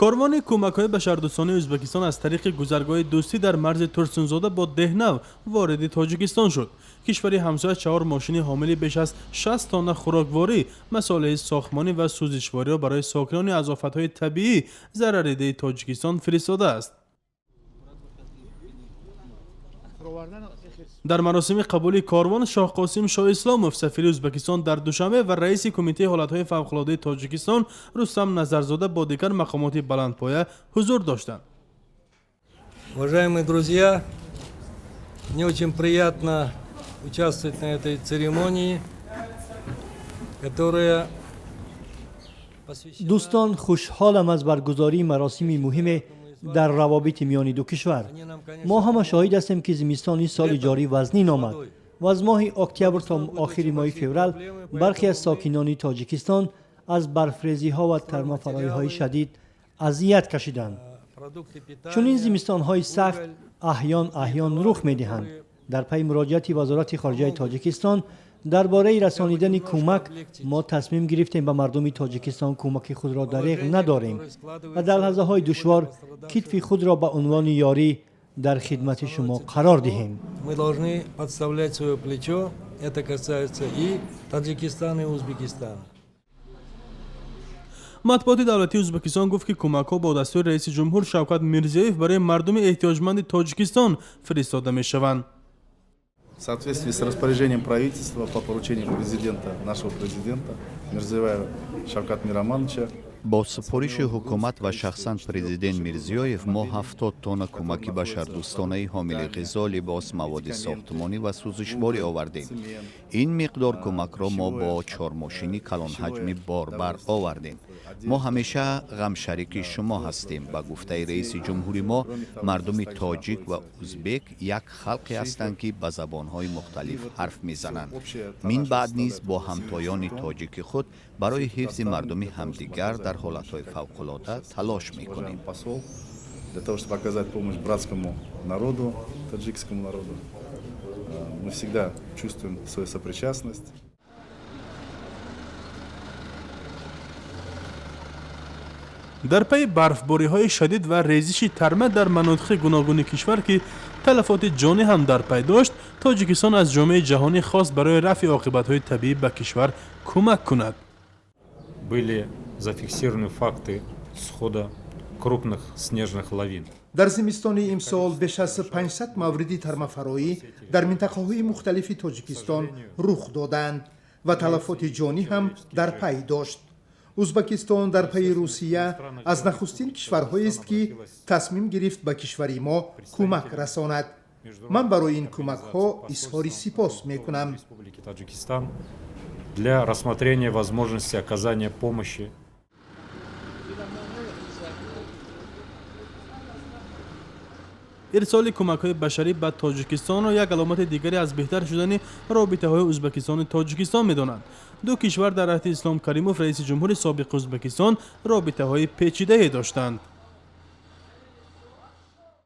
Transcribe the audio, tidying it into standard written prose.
Корвони кӯмакҳои башардӯстонаи Ӯзбекистон аз тариқи гузаргоҳи Дӯстӣ дар марзи Турсунзода бо Деҳнав вориди Тоҷикистон шуд. Кишвари ҳамсоя чаҳор мошини ҳомили беш аз 60 тонна хӯрокворӣ, масолеҳи сохтмонӣ ва сӯзишвориро барои сокинони аз офатҳои табиӣ зарарридаи Тоҷикистон фиристодааст. Дар маросими қабули корвон Шоҳқосим Шоҳисломов, сафири Ӯзбекистон дар Душанбе ва раиси Кумитаи ҳолатҳои фавқулодаи Тоҷикистон Рустам Назарзода бо дигар мақомоти баландпоя ҳузур доштанд. Уважаемые друзья, мне очень приятно участвовать на этой церемонии, которая посвящена. Дӯстон, хушҳолам аз баргузории маросими муҳиме дар равобити миёни ду кишвар. Мо ҳама шоҳид ҳастем, ки зимистони соли ҷорӣ вазнин омад ва аз моҳи октябр то охири моҳи феврал бархе аз сокинони Тоҷикистон аз барфрезиҳо ва тармафароиҳои шадид азият кашиданд. Продукты питания, Чунин зимистонҳои сахт аҳён аҳён рух медиҳанд. Дар пайи муроҷиати Вазорати хориҷаи Тоҷикистон дар бораи расонидани кӯмак мо тасмим гирифтем ба мардуми Тоҷикистон кӯмаки худро дареғ надорем ва дар лаҳзаҳои душвор китфи худро ба унвони ёрӣ дар хидмати шумо қарор диҳем. Мы должны подставлять свое плечо. Это касается и Таджикистана, и Узбекистана. Матбуоти давлатии Ӯзбекистон гуфт, ки кӯмакҳо бо дастури раиси ҷумҳур Шавкат Мирзиёев барои мардуми эҳтиёҷманди Тоҷикистон фиристода мешаванд. В соответствии с распоряжением правительства по поручению президента, нашего президента Мирзиёева Шавкат Миромоновича, Бо супориши ҳукумат ва шахсан президент Мирзиёев мо 70 тонна кӯмаки башардӯстонаи ҳомили ғизо, либос, маводи сохтмонӣ ва сӯзишворӣ овардем. Ин миқдор кӯмакро мо бо чормошини калонҳаҷми борбар овардем. Мо ҳамеша ғамшарики шумо ҳастем. Ба гуфтаи раиси ҷумҳури мо, мардуми тоҷик ва узбек як халқе ҳастанд, ки ба забонҳои мухталиф ҳарф мезананд. Мин баъд низ бо ҳамтоёни тоҷики худ барои ҳифзи мардуми ҳамдигар дар ҳолатҳои фавқулода талош мекунем. Посол, для того, чтобы оказать помощь братскому народу, таджикскому народу. Мы всегда чувствуем свою сопричастность. Дар пайи барфбориҳои шадид ва резиши тарма дар манотиқи гуногуни кишвар, ки талафоти ҷонӣ ҳам дар пай дошт, Тоҷикистон аз ҷомеаи ҷаҳонӣ хост барои рафъи оқибатҳои табиӣ ба кишвар кӯмак кунад. Были зафиксированы факты схода крупных снежных лавин. Дар зимистони имсол беш аз 500 мавриди тармафароӣ дар минтақаҳои мухталифи Тоҷикистон рух доданд ва талафоти ҷонӣ ҳам дар пай дошт. Ӯзбакистон дар пайи Русия аз нахустин кишварҳоест, ки тасмим гирифт ба кишвари мо кӯмак расонад. Ман барои ин кӯмакҳо изҳори сипос мекунам. Республики Таджикистан для рассмотрения возможности оказания помощи. Ирсоли кӯмакҳои башарӣ ба Тоҷикистонро як аломати дигаре аз беҳтар шудани робитаҳои Ӯзбекистону Тоҷикистон медонанд. Ду кишвар дар аҳди Ислом Каримов, раиси ҷумҳури собиқи Ӯзбекистон, робитаҳои печидае доштанд.